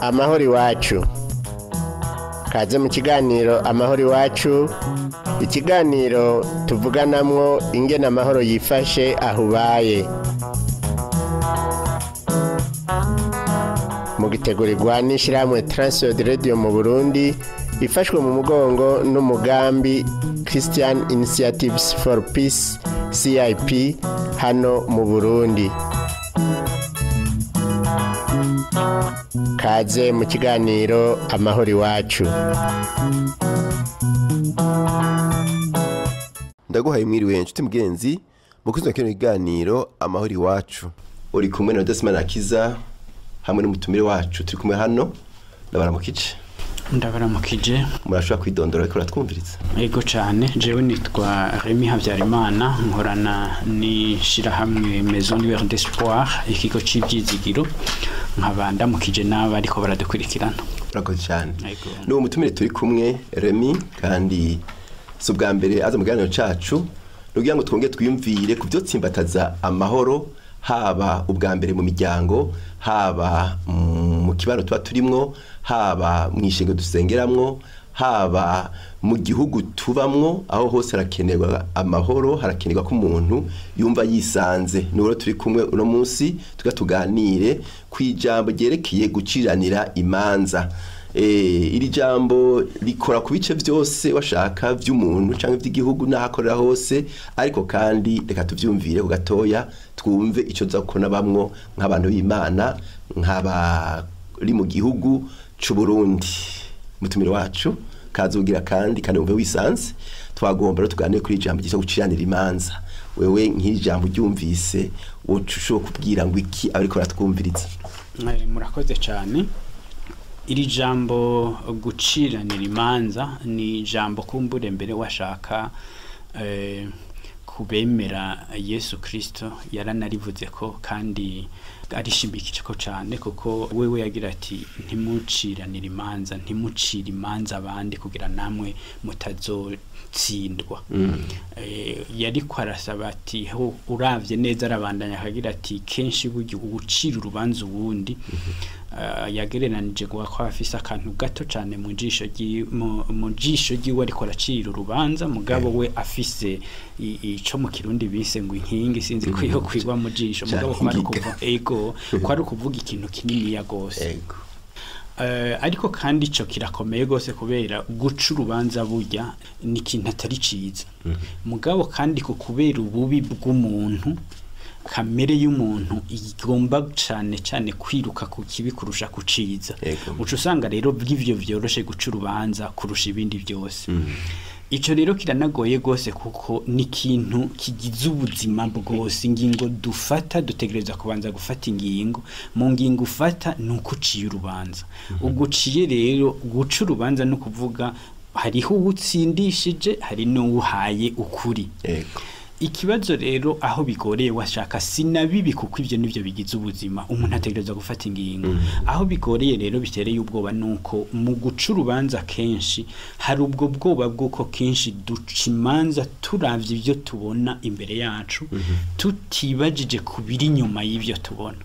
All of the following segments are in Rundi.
Amahoro iwacu. Kaze mu kiganiro Amahoro iwacu, ikiganiro tuvuganamwo ingene amahoro yifashe aho ubaye. Mugitegurirwa n'ishirahamwe Transworld Radio mu Burundi, ifashwe mu mugongo n'umugambi Christian Initiatives for Peace CIP hano mu Burundi. Kaze mu kiganiro Amahoro iwacu. Ndaguhaye mwiriwe nshuti mugenzi mukunzi kino kiganiro Amahoro iwacu. Uri kumwe na Desmond Akiza hamwe n'umutumire wacu turi kumwe hano. Ndabaramukije. Ndabaramukije. Murashobora kwidondora ariko uratwumviriza? Yego cyane, jewe nitwa Remy Habyarimana, nkorana n'ishirahamwe Maison Lueur d'Espoir, ikigo c'ivyizigiro, nkaba ndamukije n'aba ariko baradukurikirana. Urakoze cyane. N'uwo mutumire turi kumwe Remy, kandi si ubwa mbere aza mu kiganiro cacu, kugira ngo twonge twiyumvire ku byo tsimbataza amahoro, haba ubwa mbere mu miryango, haba mu kibano tuba turimwo, haba mu ishengo dusengeramwo, haba mu gihugu tubamwo, aho hose harakenerwa amahoro, harakenerwa ko umuntu yumva yisanze. N'uwo turi kumwe uno munsi tuganire ku ijambo ryerekeye guciranira imanza. Iri jambo rikora ku bice byose washaka by'umuntu canke by'igihugu n'ahakorera hose, ariko kandi reka tuvyumvire ku gatoya twumve ico zakona bamwo nk'abantu b'Imana, nk'abari mu gihugu c'u Burundi. Mutumire wacu kazugira kandi wumve wisanze, twagomba rero tuganire kuri ijambo ryo guciranira imanza. Wewe nk'iri jambo ryumvise wocushobora kubwira ngo iki ariko ratwumviriza? Murakoze cyane. Iri jambo guciranira imanza ni jambo kumbure mbere washaka kubemera Yesu Kristo yaranarivuze ko kandi arishimikije ko cyane, kuko wewe yagira ati ntimuciranira imanza, ntimucira imanza abandi kugira namwe mutazotsindwa. Yariko arasaba ati uravye neza, arabandanya akagira ati kenshi burya ugucira urubanza uwundi yagereranije ko afise akantu gato cyane mu jisho ryiwe ariko aracira urubanza, mugabo we afise ico mu Kirundi bise ngo inkingi, sinzi ko yo kwigwa mu jisho, mugabo ko ari kuvuga ego ko ari kuvuga ikintu kinini ya gose. Ariko kandi ico kirakomeye gose kubera guca urubanza burya ni ikintu atari ciza. Mugabo kandi ko kubera ububi bw'umuntu, kamere y'umuntu igomba cyane cyane kwiruka ku kibi kurusha kuciza. Uca usanga rero bw'ivyo vyoroshe guca urubanza kurusha ibindi byose. Ico rero kiranagoye gose kuko ni ikintu kigize ubuzima bwose. Ingingo dufata dutegereza kubanza gufata ingingo, mu ngingo ufata nuko uciye urubanza. Uguciye rero guca urubanza no kuvuga hariho uwutsindishije, hari n'uwuhaye ukuri. Ikibazo rero aho bigoreye washaka sinabibi, kuko ivyo nivyo bigize ubuzima, umuntu ategereza gufata ingingo. Aho bigoreye rero bitereye ubwoba nuko mu guca urubanza kenshi hari ubwo bwoba bw'uko kenshi duca imanza turavye ivyo tubona imbere yacu, tutibajije ku biri inyuma y'ivyo tubona,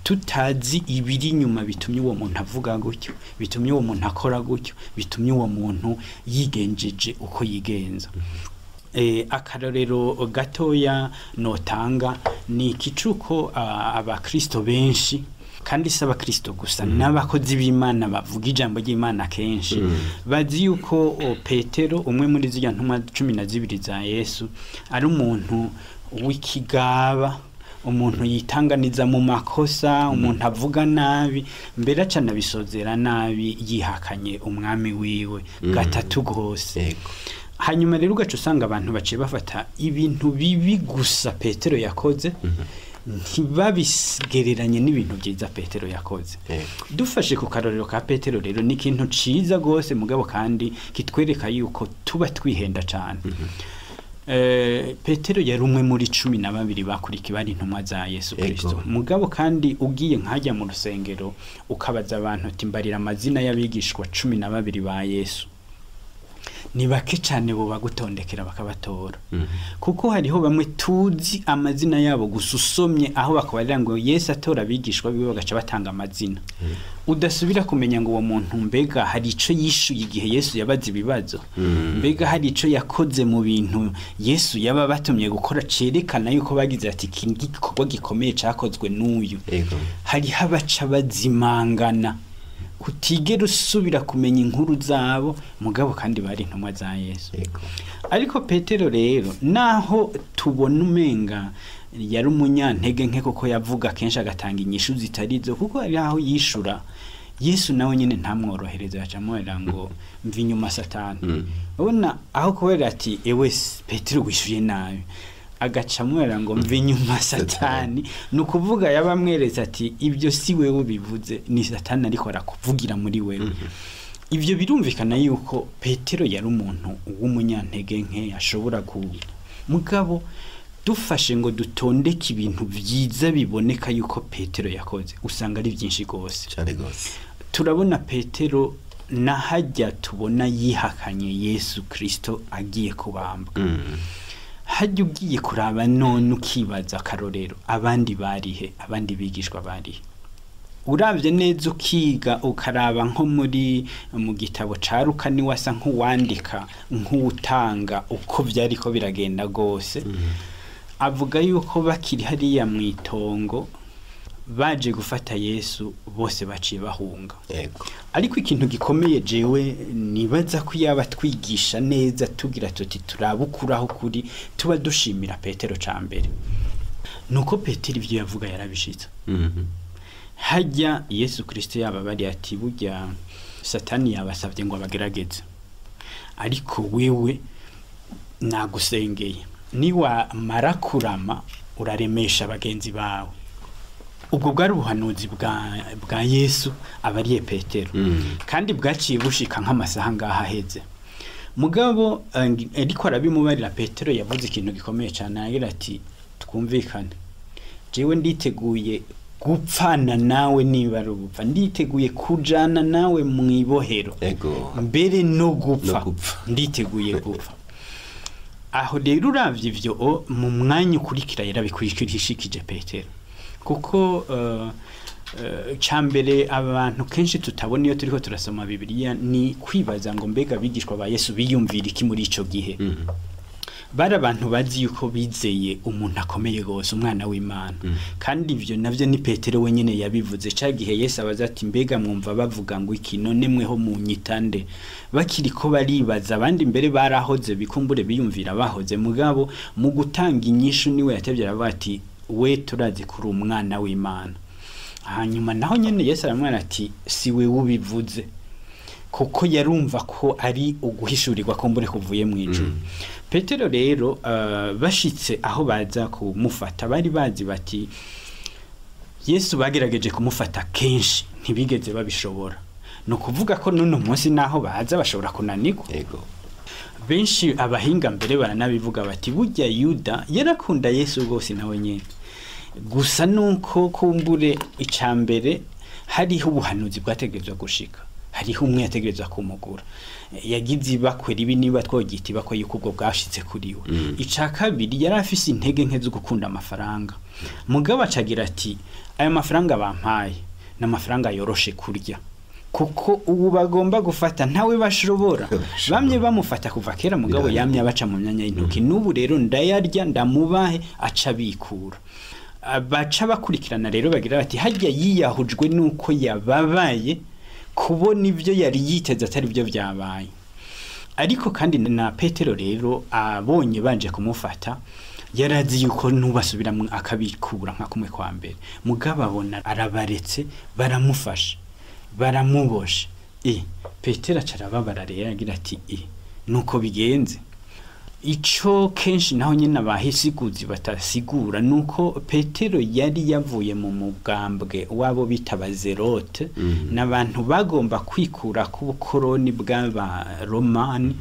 tutazi ibiri inyuma bitumye uwo muntu avuga gutyo, bitumye uwo muntu akora gutyo, bitumye uwo muntu yigenjeje uko yigenza. Akarorero gatoya notanga ni ikicuko abakristo benshi, kandi si abakristo gusa, n'abakozi b'Imana bavuga ijambo ry'Imana kenshi, bazi yuko Petero umwe muri zirya ntumwa 12 za Yesu ari umuntu w'ikigaba, umuntu yitanganiza mu makosa, umuntu avuga nabi, mbere acanabisozera nabi yihakanye umwami wiwe gatatu gose. Hanyuma rero ugaca usanga abantu baciye bafata ibintu bibi gusa Petero yakoze, ntibabigereranye n'ibintu byiza Petero yakoze. Dufashe ku karorero ka Petero rero ni ikintu ciza gose, mugabo kandi kitwereka yuko tuba twihenda cyane. Petero yari umwe muri 12 bakurikiye bari intumwa za Yesu Kristo. Mugabo kandi ugiye nkajya mu rusengero ukabaza abantu uti mbarira amazina y'abigishwa 12 ba Yesu, Ni bake cyane bo bagutondekera bakabatora, kuko hariho bamwe tuzi amazina yabo gusa usomye aho bakabarira ngo Yesu atora abigishwa biwe bagaca batanga amazina, udasubira kumenya ngo uwo muntu mbega hari ico yishuye igihe Yesu yabaza ibibazo, mbega hari ico yakoze mu bintu Yesu yaba batumye gukora cerekana yuko bagize ati iki gikorwa gikomeye cakozwe n'uyu. Hariho abaca bazimangana utigera usubira kumenya inkuru zabo, mugabo kandi bari intumwa za Yesu. Ariko Petero rero naho tubona umenga yari umunyantege nke, kuko yavuga kenshi agatanga inyishu zitarizo, kuko hari aho yishura Yesu nawe nyine ntamworohereza, yacamwera ngo mva inyuma Satani. Ubona aho kubera ati ewe Petero wishuye nabi, agacamwera ngo mva inyuma Satani, ni ukuvuga yabamweretse ati ibyo si wewe ubivuze, ni Satani ariko arakuvugira muri wewe. Ibyo birumvikana yuko Petero yari umuntu w'umunyantege nke ashobora ku mugabo dufashe ngo dutondeke ibintu byiza biboneka yuko Petero yakoze, usanga ari byinshi gose cyane gose. Turabona Petero nahajya tubona yihakanye Yesu Kristo agiye kubambwa. Hajya ugiye kuraba none ukibaza akarorero abandi barihe, abandi bigishwa barihe. Uravye neza ukiga ukaraba nko muri mu gitabo ca Luka ni wasa nk'uwandika nk'utanga uko vyariko biragenda gose. Avuga yuko bakiri hariya mw'itongo baje gufata Yesu bose baciye bahunga. Ariko ikintu gikomeye jewe nibaza ko yaba twigisha neza tugira tuti turabukuraho kuri tuba dushimira Petero ca mbere, nuko Petero ivyo yavuga yarabishitse. Hajya Yesu Kristo yaba bari ati burya Satani yabasavye ngo abagerageze, ariko wewe nagusengeye niwa mara kurama uraremesha bagenzi bawe. Ubwo bwari ubuhanuzi bwa Yesu abariye Petero, kandi bwaciye bushika nk'amasaha ngaha aheze. Mugabo ariko arabimubarira, Petero yavuze ikintu gikomeye cyane, agira ati twumvikane, jewe nditeguye gupfana nawe niba ari ugupfa, nditeguye kujana nawe mu ibohero, mbere no gupfa nditeguye gupfa. Aho rero uravye ivyo mu mwanya ukurikira yarabikurikirishikije Petero, kuko cambere abantu kenshi tutabona iyo turiko turasoma Bibiliya ni kwibaza ngo mbega abigishwa ba Yesu biyumvira iki muri ico gihe. Bari abantu bazi yuko bizeye umuntu akomeye gose, umwana w'Imana. Kandi ivyo navyo ni Petero wenyene yabivuze ca gihe Yesu abaza ati mbega mwumva bavuga ngo iki, none mweho munyitande? Bakiri ko baribaza, abandi mbere barahoze bikumbure biyumvira bahoze, mugabo mu gutanga inyishu niwe yatevye aravuga ati we turazi kuri umwana w'Imana. Hanyuma naho nyene Yesu aramwana ati si we ubivuze, kuko yarumva ko ari uguhishurirwa kumbure kuvuye mu ijuru. Petero rero bashitse aho baza kumufata bari bazi bati Yesu bagerageje kumufata kenshi ntibigeze babishobora, no kuvuga ko none umunsi naho baza bashobora kunanirwa. Benshi abahinga mbere baranabivuga bati burya Yuda yarakunda Yesu rwose nawe nyene, gusa nuko kumbure icambere hariho ubuhanuzi bwategerezwa gushika, hariho umwe yategerezwa kumugura, yagize ibakwe ribi niba twogita ibakwe yuko ubwo bwashitse kuri we. Ica kabiri yari afise intege nke zo gukunda amafaranga, mugabo acagira ati aya mafaranga bampaye n'amafaranga yoroshe kurya, kuko ubu bagomba gufata ntawe bashobora. Bamye bamufata kuva kera, mugabo yamye abaca mu myanya y'intoki, n'ubu rero ndayarya ndamubahe, aca bikura. Baca bakurikirana rero bagira bati hajya yiyahujwe nuko yababaye kubona ibyo yari yiteze atari byo byabaye. Ariko kandi na Petero rero abonye banje kumufata yarazi yuko nubasubira akabikura nka kumwe kwa mbere, mugabo abona arabaretse baramufasha baramuboshe. Petero acarababara rero agira ati nuko bigenze. Ico kenshi naho nyene abahisiguzi batasigura nuko Petero yari yavuye mu mugambwe wabo bita bazerote, n'abantu bagomba kwikura ku bukoroni bw'abaromani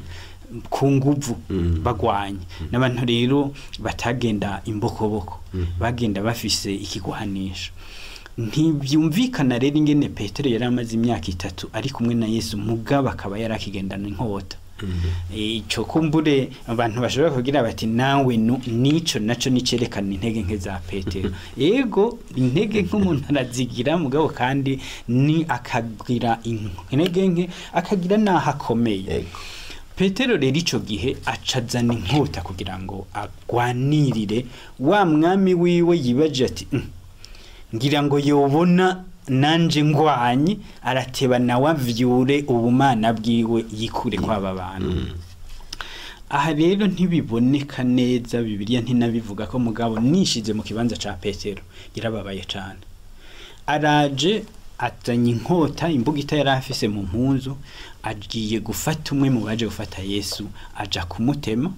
ku nguvu bagwanye, n'abantu rero batagenda imbokoboko, bagenda bafise ikigwanisho. Ntibyumvikana rero ingene Petero yari amaze imyaka 3 ari kumwe na Yesu, mugabo akaba yarakigendana inkota. Ico kumbure abantu bashobora kugira bati nawe nico naco nicerekana intege nke za Petero. Yego, intege nk'umuntu arazigira, mugabo kandi ni akagira intege nke akagira naho akomeye. Petero rero ico gihe acazana inkota kugira ngo agwanirire wa mwami wiwe, yibaje ati ngira ngo yobona nanje ngwanye, arateba nawe avyure ubumana bwiwe yikure kwaba bantu. Aha rero ntibiboneka neza, Bibiliya ntinabivuga ko, mugabo nishize mu kibanza ca Petero yarababaye cane. Araje atanye inkota, imbugita yari afise mu mpuzu, agiye gufata umwe mu baje gufata Yesu, aja kumutema.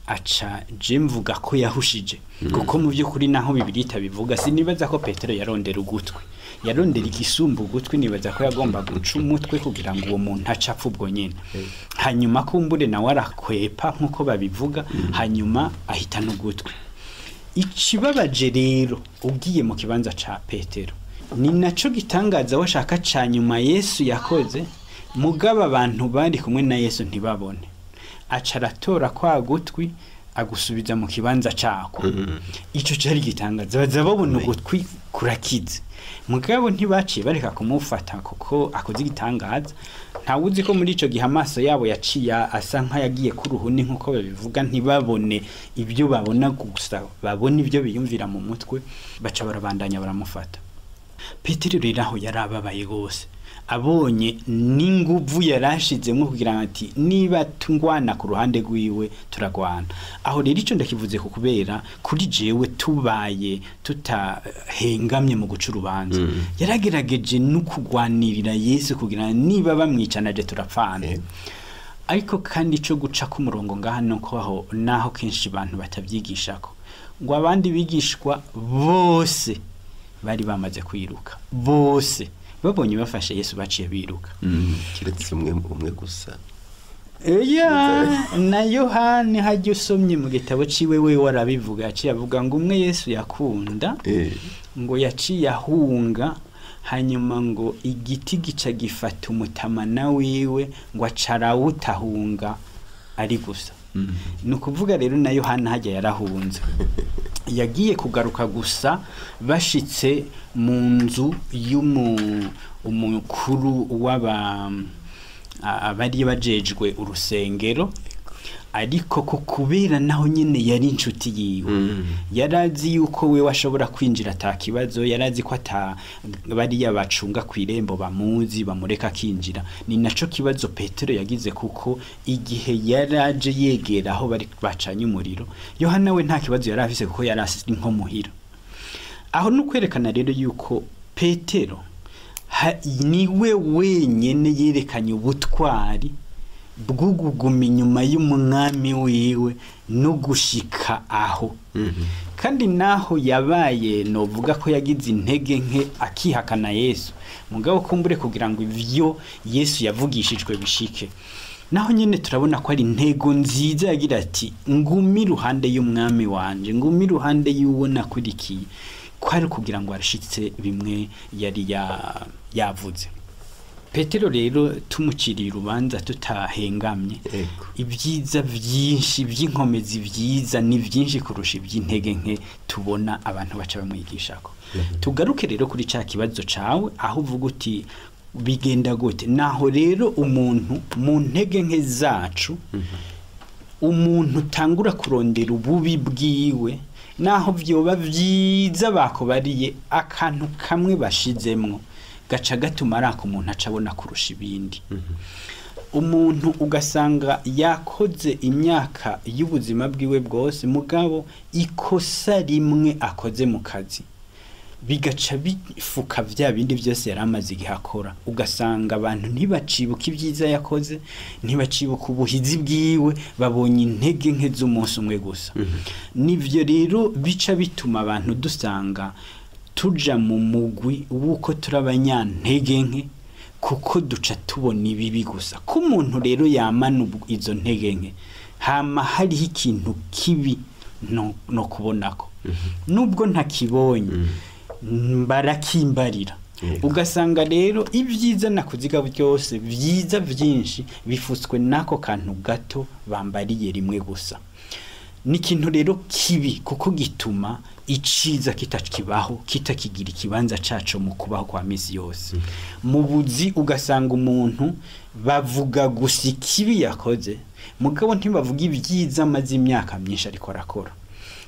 Aca je mvuga ko yahushije, kuko mu by'ukuri naho Bibiliya itabivuga sinibaza ko Petero yarondera ugutwi, yarondera igisumba ugutwi, nibaza ko yagomba guca umutwe kugira ngo uwo muntu ace apfa ubwo nyene. Hanyuma kumbure nawe arakwepa nk'uko babivuga, hanyuma ahitana ugutwi. Ikibabaje rero ugiye mu kibanza ca Petero, ni naco gitangaza washaka ca nyuma Yesu yakoze, mugabo abantu bari kumwe na Yesu ntibabone. Aca aratora kwa gutwi agusubiza mu kibanza cako. Ico cari gitangaza, baza babona ugutwi kurakize, mugabo ntibaciye bareka kumufata kuko akoze igitangaza. Ntawuzi ko muri ico gihe amaso yabo yaciye asa nk'ayagiye ku ruhuni nk'uko babivuga, ntibabone ibyo babona gusa, babone ibyo biyumvira mu mutwe, baca barabandanya baramufata. Petero rero aho yarababaye gose, abonye n'inguvu yarashizemo kugira ati niba tungwana ku ruhande rwiwe turagwana. Aho rero ico ndakivuze ku kubera kuri jewe tubaye tutahengamye mu guca urubanza, yaragerageje no kugwanirira Yesu kugira niba bamwicanaje turapfana. Ariko kandi ico guca ku murongo ngaha nuko aho naho kenshi abantu batabyigishako, ngo abandi bigishwa bose bari bamaze kwiruka, bose babonye bafashe Yesu baciye biruka, kiretse umwe gusa. Eya, na Yohani hajya usomye mu gitabo ciwe we warabivuga, yaciye avuga ngo umwe Yesu yakunda ngo yaciye ahunga, hanyuma ngo igiti gica gifata umutamana wiwe ngo acarawutahunga ari gusa. Ni ukuvuga rero na Yohana hajya yarahunze, yagiye kugaruka gusa bashitse mu nzu y'umukuru w'aba abari bajejwe urusengero, ariko ko kubera naho nyene yari inshuti yiwe, yarazi yuko we washobora kwinjira atakibazo, yarazi ko ata bariya bacunga ku irembo bamuzi bamureka kinjira. Ni naco kibazo Petero yagize, kuko igihe yaraje yegera aho bari bacanye umuriro, Yohana we nta kibazo yari afise kuko yari asi nko muhira. Aho no kwerekana rero yuko Petero niwe wenyene yerekanye ubutwari bwo kuguma inyuma y'umwami wiwe no gushika aho. Kandi naho yabaye novuga ko yagize intege nke akihakana Yesu, mugabo kumbure kugira ngo ivyo Yesu yavugishijwe bishike, naho nyene turabona ko ari intego nziza yagira ati ngumi iruhande y'umwami wanje, ngumi iruhande y'uwo nakurikiye, ko ari kugira ngo arashitse bimwe yari yavuze. Petero rero tumuciriye urubanza tutahengamye, ibyiza byinshi by'inkomezi byiza ni byinshi kurusha iby'intege nke tubona abantu baca bamwigishako. Tugaruke rero kuri ca kibazo cawe aho uvuga uti bigenda gute. Naho rero umuntu mu ntege nke zacu, umuntu utangura kurondera ububi bwiwe, naho vyoba vyiza bakobariye akantu kamwe bashizemwo gaca gatuma araka umuntu acabona kurusha ibindi. Umuntu ugasanga yakoze imyaka y'ubuzima bwiwe bwose, mugabo ikosa rimwe akoze mu kazi bigaca bifuka vya bindi byose yari amaze igihe akora. Ugasanga abantu ntibacibuka ibyiza yakoze, ntibacibuka ubuhizi bwiwe, babonye intege nke z'umunsi umwe gusa. Nivyo rero bica bituma abantu dusanga tuja mu mugwi w'uko turi abanyantege nke, kuko duca tubona ibibi gusa. Ko umuntu rero yamana izo ntege nke, hama hariho ikintu kibi no kubonako, nubwo ntakibonye barakimbarira. Ugasanga rero ibyiza nakuziga byose byiza byinshi bifutswe n'ako kantu gato bambariye rimwe gusa. Ni ikintu rero kibi kuko gituma iciza kitakibaho, kitakigira ikibanza caco mu kubaho kwa misi yose. Mu buzi ugasanga umuntu bavuga gusa ikibi yakoze, mugabo ntibavuga ibyiza amaze imyaka myinshi ariko arakora.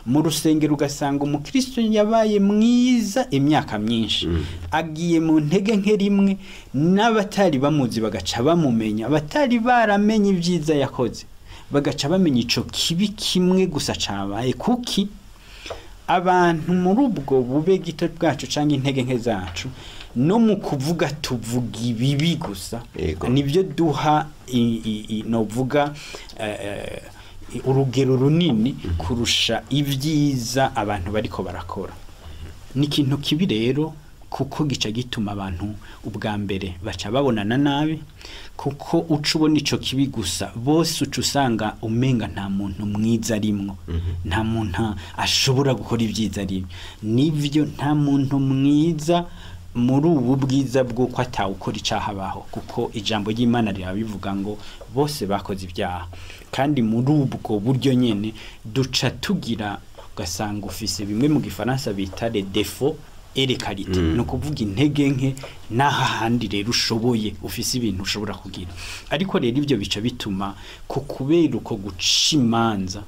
Mu rusengero ugasanga umukristo yabaye mwiza imyaka myinshi, agiye mu ntege nke rimwe, n'abatari bamuzi bagaca bamumenya, abatari baramenye ibyiza yakoze bagaca bamenya ico kibi kimwe gusa cabaye. Kuki abantu muri ubwo bube gito bwacu canke intege nke zacu no mu kuvuga tuvuga ibibi gusa, nibyo duha novuga urugero runini kurusha ibyiza abantu bariko barakora. Ni ikintu kibi rero kuko gica gituma abantu ubwa mbere baca babonana nabi, kuko uca ubona ico kibi gusa bose uca usanga umenga nta muntu mwiza arimwo, nta muntu ashobora gukora ibyiza arimwo. Nivyo, nta muntu mwiza muri ubu bwiza bw'uko atawukora icaha abaho, kuko ijambo ry'Imana rirabivuga ngo bose bakoze ibyaha. Kandi muri ubwo buryo nyene duca tugira, ugasanga ufise bimwe mu gifaransa bita les défauts et les qualités, no kuvuga intege nke n'ahandi rero ushoboye ufise ibintu ushobora kugira. Ariko rero ivyo bica bituma ku kubera uko guca imanza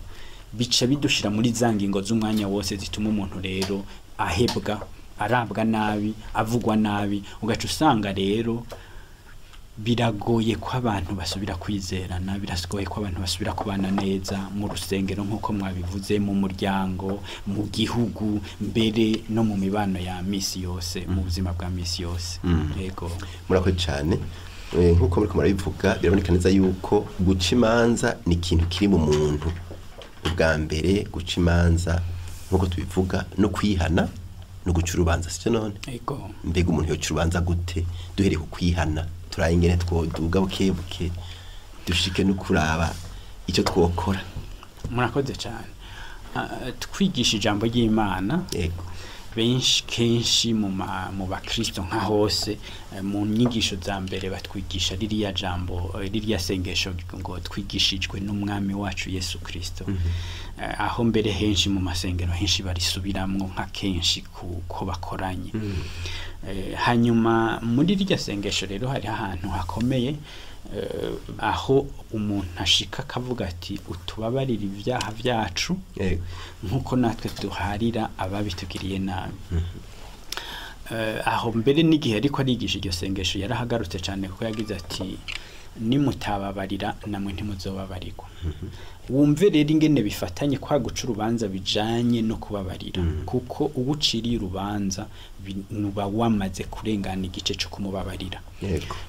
bica bidushira muri za ngingo z'umwanya wose zituma umuntu rero ahebwa, arabwa nabi, avugwa nabi. Ugaca usanga rero biragoye ko abantu basubira kwizerana, biragoye ko abantu basubira kubana neza mu rusengero nk'uko mwabivuze, mu muryango, mu gihugu, mbere no mu mibano ya misi yose, mu buzima bwa misi yose. Yego. Murakoze cyane. Nk'uko muriko murabivuga, biraboneka neza yuko guca imanza ni ikintu kiri mu muntu. Ubwa mbere guca imanza nk'uko tubivuga no kwihana no guca urubanza, sicyo none? Yego. Mbega umuntu yoca urubanza gute? Duhereye ku kwihana, turaye ingene twoduga buke buke dushike no kuraba icyo twokora. Murakoze cyane. Twigisha ijambo ry'Imana. Yego. Benshi kenshi mu bakristo nka hose, mu nyigisho za mbere batwigisha ririya jambo, ririya sengesho ngo twigishijwe n'umwami wacu Yesu Kristo. Aho mbere henshi mu masengero henshi barisubiramwo nka kenshi kuko bakoranye. Hanyuma muri rirya sengesho rero hari ahantu hakomeye, aho umuntu ashika akavuga ati utubabarire ibyaha byacu nkuko natwe duharira ababitugiriye nabi. Aho mbere n'igihe ariko arigisha iryo sengesho yarahagarutse cyane, kuko yagize ati nimutababarira namwe ntimuzobabarirwa. Wumve rero ingene bifatanye kwa guca urubanza bijanye no kubabarira, kuko uwuciriye urubanza nuba wamaze kurengana igice cyo kumubabarira.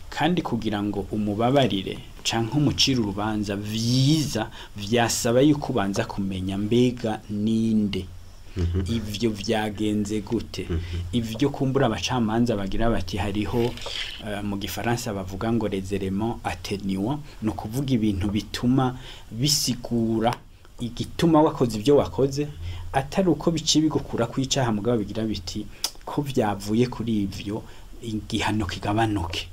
Kandi kugira ngo umubabarire canke umucire urubanza vyiza vyasaba yuko ubanza kumenya mbega ninde, ivyo vyagenze gute. Ivyo kumbura abacamanza bagira bati hariho mu gifaransa bavuga ngo les éléments atténuants, no kuvuga ibintu bituma bisigura igituma wakoze ibyo wakoze, atari uko biciye bigukura kwicaha, mugabo bigira biti ko vyavuye kuri ivyo igihano kigabanuke.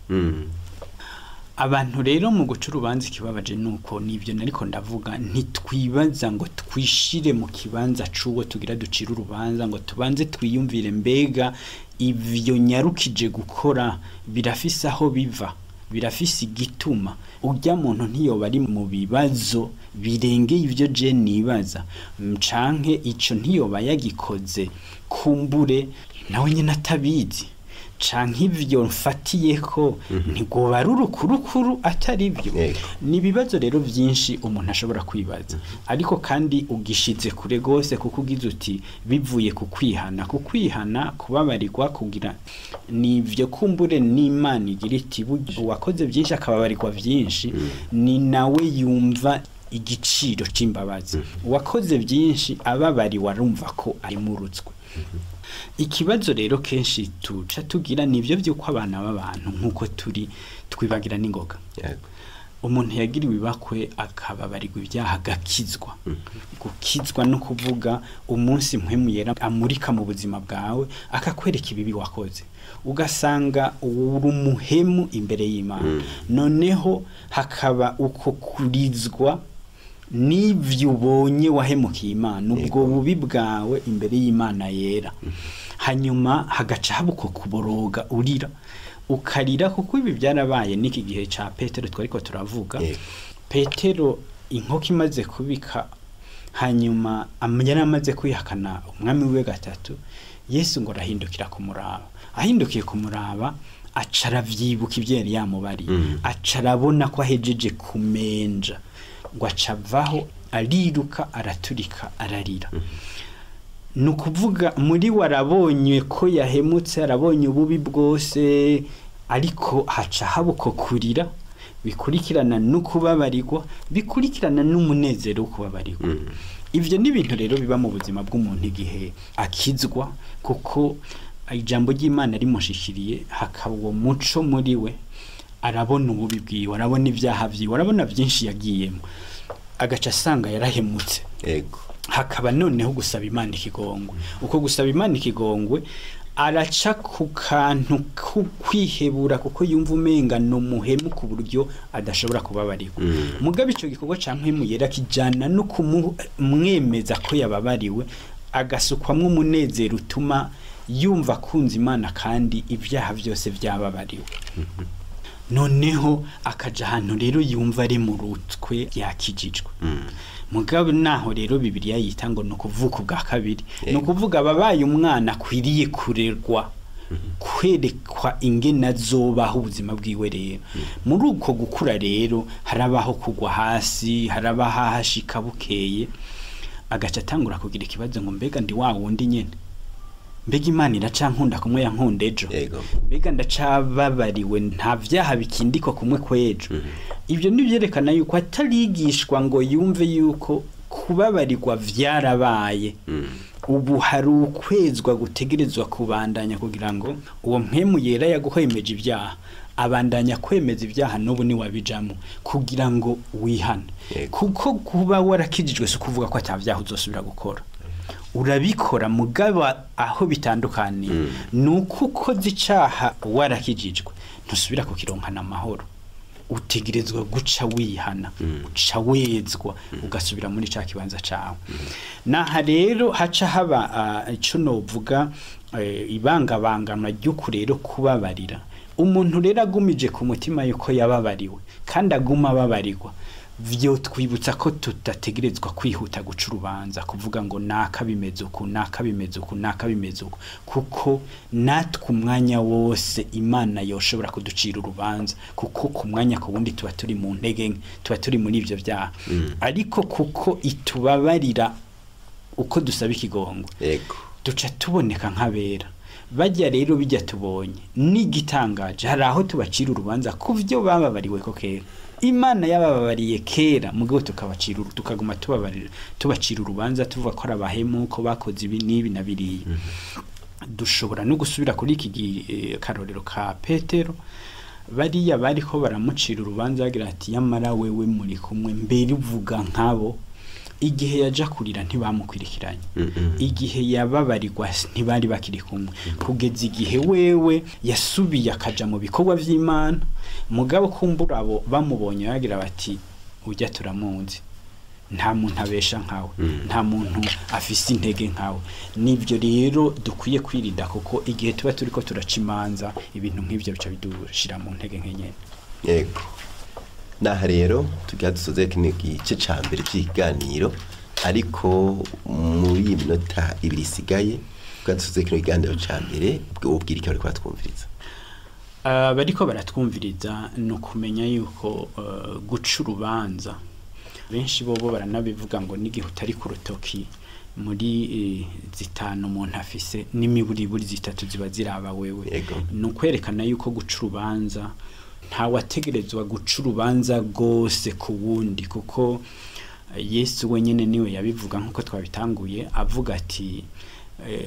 Abantu rero mu guca urubanza ikibabaje nuko nivyo nariko ndavuga, ntitwibaza ngo twishire mu kibanza c'uwo tugira ducira urubanza, ngo tubanze twiyumvire mbega ivyo nyarukije gukora birafise aho biva, birafise igituma. Urya muntu ntiyoba ari mu bibazo birengeye ivyo je nibaza, canke ico ntiyoba yagikoze kumbure nawe nyene atabizi, canke ivyo mfatiyeko ntigoba ari urukurukuru atari byo. Ni ibibazo rero byinshi umuntu ashobora kwibaza, ariko kandi ugishize kure gose, kuko ugize uti bivuye ku kwihana, ku kwihana kubabarirwa kugira nivyo kumbure n'Imana igira iti uwakoze byinshi akababarirwa byinshi, ni nawe yumva igiciro c'imbabazi. Uwakoze byinshi ababariwe arumva ko arimurutswe. Ikibazo rero kenshi tuca tugira nivyo vyuko abana b'abantu nkuko turi twibagira n'ingoga. Umuntu yagiriwe ibakwe akababarirwa ibyaha agakizwa. Gukizwa no kuvuga umunsi Mpwemu Yera amurika mu buzima bwawe akakwereka ibibi wakoze, ugasanga uri umuhemu imbere y'Imana. Noneho hakaba uko kurizwa n'ivyo ubonye wahemukiye Imana, ubwo bubi bwawe imbere y'Imana yera. Hanyuma hagaca haba uko kuboroga, urira ukarira, kuko ibi byarabaye n'iki gihe ca Petero twariko turavuga. Petero inkoko imaze kubika, hanyuma yari amaze kwihakana umwami wiwe gatatu, Yesu ngo arahindukira kumuraba. Ahindukiye kumuraba aca aravyibuka ivyo yari yamubariye, aca arabona ko ahejeje kumenja, ngo aca avaho ariruka araturika ararira. Ni ukuvuga muri we arabonye ko yahemutse, arabonye ububi bwose, ariko haca haba uko kurira bikurikirana no kubabarirwa, bikurikirana n'umunezero wo kubabarirwa. Ivyo ni ibintu rero biba mu buzima bw'umuntu igihe akizwa, kuko ijambo ry'Imana rimushikiriye hakaba uwo muco muri we, arabona ububi bwiwe, arabona ibyaha vyiwe, arabona byinshi yagiyemo, agaca asanga yarahemutse. Hakaba noneho gusaba Imana ikigongwe. Uko gusaba Imana ikigongwe araca ku kantu kwihebura, kuko yumva umenga ni umuhemu ku buryo adashobora kubabarirwa. Mugabe ico gikorwa ca Mpwemu Yera kijana no kumwemeza ko yababariwe, agasukwamwo umunezero utuma yumva akunze Imana kandi ibyaha byose byababariwe. Noneho akaja ahantu rero yumva ari mu rutwe yakijijwe. Mugabo naho rero Bibiliya yita ngo ni ukuvuka ubwa kabiri, ni ukuvuga ababaye umwana akwiriye kurerwa, kwerekwa ingene azobaho ubuzima bwiwe. Rero muri uko gukura rero harabaho kugwa hasi, harabaho ahashika bukeye, agaca atangura kugira ikibazo ngo mbega ndi wa wundi nyene, mbega Imana iracankunda kumwe yankunda ejo, mbega ndacababariwe nta vyaha bikindikwa kumwe kwejo. Ibyo nivyerekana yuko atarigishwa ngo yumve yuko kubabarirwa vyarabaye. Ubu hari ukwezwa gutegerezwa kubandanya kugira ngo uwo Mpwemu Yera yaguhwemeje ibyaha abandanya kwemeza ibyaha n'ubu ni wabijamo kugira ngo wihane. Kuko kuba warakijijwe si ukuvuga ko atavyaha uzosubira gukora, urabikora, mugabo aho bitandukaniye ni uko ukoze icaha warakijijwe ntusubira kukironkana amahoro, utegerezwa guca wihana, uca wezwa, ugasubira muri ca kibanza cawe. Naha rero haca haba ico novuga ibangabanganwa ry'uku rero kubabarira. Umuntu rero agumije ku mutima yuko yababariwe kandi aguma ababarirwa, vyo twibutsa ko tutategerezwa kwihuta guca urubanza, kuvuga ngo naka bimeze uku, naka bimeze uku, naka bimeze uku, kuko natwe umwanya wose Imana yoshobora kuducira urubanza, kuko ku mwanya ku wundi tuba turi mu ntege nke, tuba turi muri ivyo vyaha. Ariko kuko itubabarira uko dusaba ikigongwe, duca tuboneka nk'abera. Bajya rero bijya tubonye n'igitangaje, hari aho tubacira urubanza ku vyo bababariwe ko kera. Imana yabababariye kera, mugabo tukabacira, tukaguma tubabarira, tubacira urubanza tuvuga ko ari abahemu, ko bakoze ibi n'ibi na biriya. Dushobora no gusubira kuri iki karorero ka Petero, bariya bariko baramucira urubanza bagira ati yamara wewe muri kumwe mbere uvuga nkabo. Igihe yaja kurira ntibamukwirikiranye, igihe yababarirwa ntibari bakiri kumwe, kugeza igihe wewe yasubiye akaja mu bikorwa vy'Imana. Mugabo kumbura abo bamubonye bagira bati ujya turamunzi, nta muntu abesha nkawe, nta muntu afise intege nkawe. Nivyo rero dukwiye kwirinda, kuko igihe tuba turiko turaca imanza ibintu nk'ivyo bica bidushira mu ntege nke nyene. Yego. Naha rero tugira dusoze kino gice ca mbere cy'ikiganiro, ariko muri iyi minota ibiri isigaye tugira dusoze kino kiganiro ca mbere, ubwira iki bariko baratwumviriza? Bariko baratwumviriza ni ukumenya yuko guca urubanza, benshi bobo baranabivuga ngo n'igihe utari ku rutoki muri zitanu umuntu afise n'imiburiburi zitatu ziba ziraba wewe. Ni ukwerekana yuko guca urubanza ntawategerezwa guca urubanza rwose ku wundi, kuko Yesu wenyine niwe yabivuga nk'uko twabitanguye, avuga ati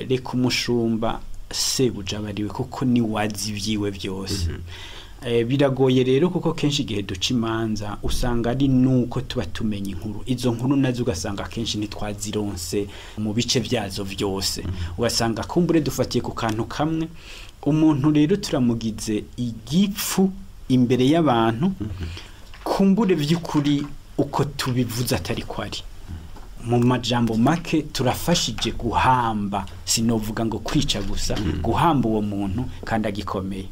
reka umushumba sebuja abariwe kuko ni wazi ibyiwe byose. Biragoye rero kuko kenshi igihe duca imanza usanga ari nuko tuba tumenya inkuru, izo nkuru nazo ugasanga kenshi ntitwazironse mu bice byazo byose, ugasanga kumbure dufatiye ku kantu kamwe. Umuntu rero turamugize igipfu imbere y'abantu, kumbure by'ukuri uko tubivuze atari ko ari. Mu majambo make turafashije guhamba, sinovuga ngo kwica gusa, guhamba uwo muntu kandi agikomeye.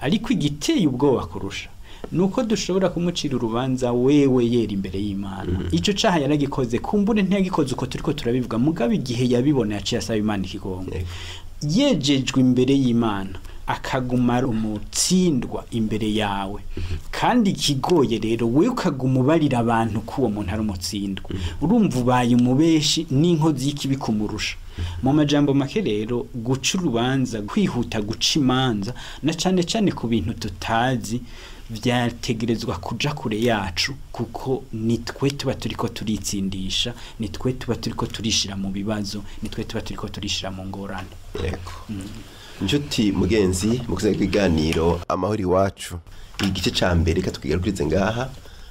Ariko igiteye ubwoba kurusha nuko dushobora kumucira urubanza wewe yera imbere y'Imana. Ico caha yaragikoze, kumbure ntiyagikoze uko turiko turabivuga, mugabo igihe yabibona yaciye asaba Imana ikigongo, yejejwe imbere y'Imana akaguma umutsindwa imbere yawe. Kandi ikigoye rero wewe ukaguma ubarira abantu ko uwo muntu ari umutsindwa, urumva ubaye umubeshi n'inkozi y'ikibi kumurusha. Mu majambo make rero guca urubanza, kwihuta guca imanza na cane cane ku bintu tutazi, vyategerezwa kuja kure yacu, kuko nitwe tuba turiko turitsindisha, nitwe tuba turiko turishira mu bibazo, nitwe tuba turiko turishira mu ngorane. Yego. Inshuti mugenzi mukuze ibiganiro Amahoro Iwacu, igice ca mbere reka tukigarukirize ngaha.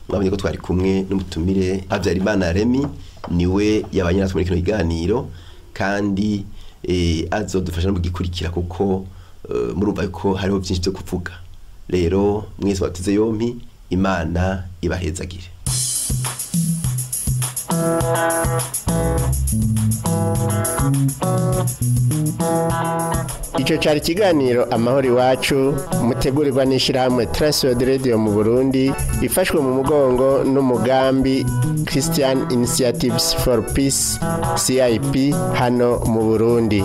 Mwabonye ko twari kumwe n'umutumire Habyarimana Remy, niwe yabanye natwe muri kino kiganiro, kandi azodufasha no kugikurikira kuko murumva ko hariho byinshi byo kuvuga. Rero mwese bateze yompi, Imana ibahezagire. Ico cari ikiganiro Amahoro Iwacu mutegurirwa n'ishirahamwe Transworld Radio mu Burundi, ifashwe mu mugongo n'umugambi Christian Initiatives for Peace CIP hano mu Burundi.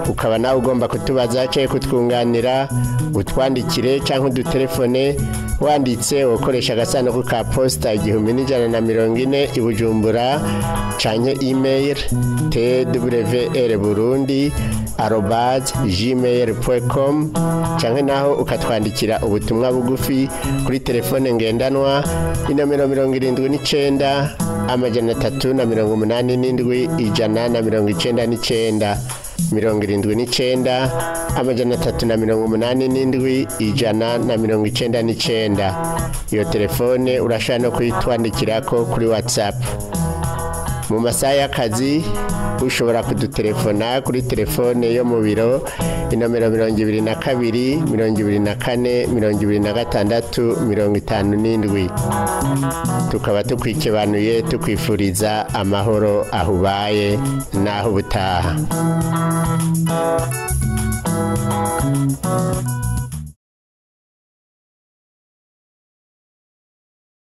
Ukaba nawe ugomba kutubaza cyangwa kutwunganira, utwandikire cyangwa udutelefone wanditse ukoresha agasanduku ka posita 1140 i Bujumbura, canke email twrburundi@gmail.com, canke naho ukatwandikira ubutumwa bugufi kuri telefone ngendanwa inomero 79 387 199, 79 387 199. Iyo telefone urashobora no kuyitwandikirako kuri WhatsApp. Mu masaha y'akazi ushobora kudutelefona kuri telefone yo mu biro inomero 22 24 26 57. Tukaba tukwikebanuye tukwifuriza amahoro ahubaye n'aho ubutaha.